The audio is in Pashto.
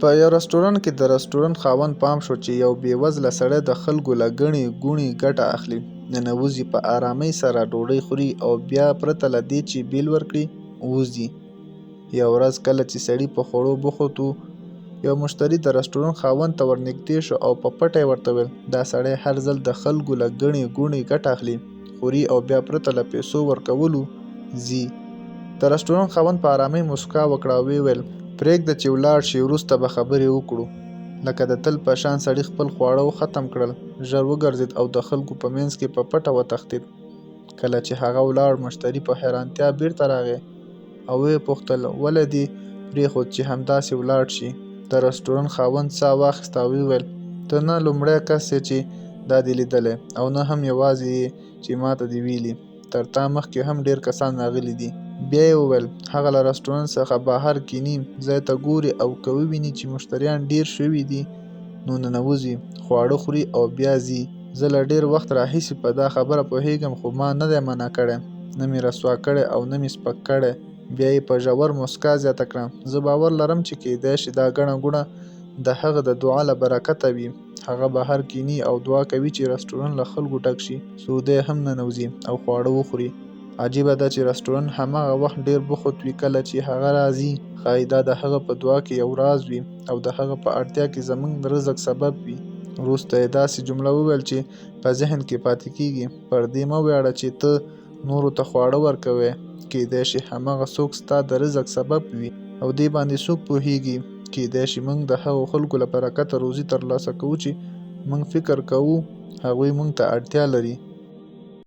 په یو رسټورانټ کې د رسټورانټ خاوند پام شو چې یو بې وزله سړی د خلکو له ګڼې ګوڼې ګټه اخلي، ننوځي، په ارامۍ سره ډوډۍ خوري او بیا پرته له دې چې بیل ورکړي، وځي. یوه ورځ کله چې سړی په خوړو بوخت و، یو مشتري د رسټورانټ خاوند ته ورنږدې شو او په پټه یې ورته وویل، دا سړی هر ځل د خلکو له ګڼې ګوڼې ګټه اخلي، خوري او بیا پرته له پیسو ورکولو ځي. د رسټورانټ خاوند په ارامۍ موسکا وکړه او ویې ویل، پرېږده چې ولاړ شي، وروسته به خبرې وکړو. لکه د تل په شان سړي خپل خواړه ختم کړل، ژر وګرځېد او د خلکو په منځ کې په پټه وتښتېد. کله چې هغه ولاړ، مشتري په حیرانتیا بېرته راغی او ویې پوښتل، ولې دې پرېښود چې همداسې ولاړ شي؟ د رسټورانټ خاوند ساه واخیسته او ویې ویل، ته نه لومړی کس یې چې دا دې لیدلی او نه هم یوازې یې چې ماته دې ویلي. تر تا مخکې هم ډېر کسان راغلي دي. بیا یې وویل، هغه له رسټورانټ څخه بهر کیني، ځای ته ګوري او که وویني چې مشتریان ډېر شوي دي، نو ننوځي، خواړه خوري او بیا ځي. زه له ډېر وخت راهیسې په دا خبره پوهېږم، خو ما نه دی منع کړی، نه مې رسوا کړی او نه مې سپک کړی. بیا یې په ژور موسکا زیاته کړه، زه باور لرم چې کېدای شي دا ګڼه ګوڼه د هغه د دعا له برکته وي. هغه بهر کیني او دعا کوي چې رسټورانټ له خلکو ډک شي، څو دی هم ننوځي او خواړه وخوري. عجیبه ده چې رسټورانټ هماغه وخت ډېر بوخت وي کله چې هغه راځي. ښایي دا د هغه په دعا کې یو راز وي او د هغه په اړتیا کې زموږ د رزق سبب وي. وروسته یې داسې جمله وویل چې په ذهن کې پاتې کېږي، پر دې مه ویاړه چې ته نورو ته خواړه ورکوې، کېدای شي هماغه څوک ستا د رزق سبب وي. او دې باندې څوک پوهېږي؟ کېدای شي موږ د هغو خلکو له برکته روزي ترلاسه کوو چې موږ فکر کوو هغوی موږ ته اړتیا لري.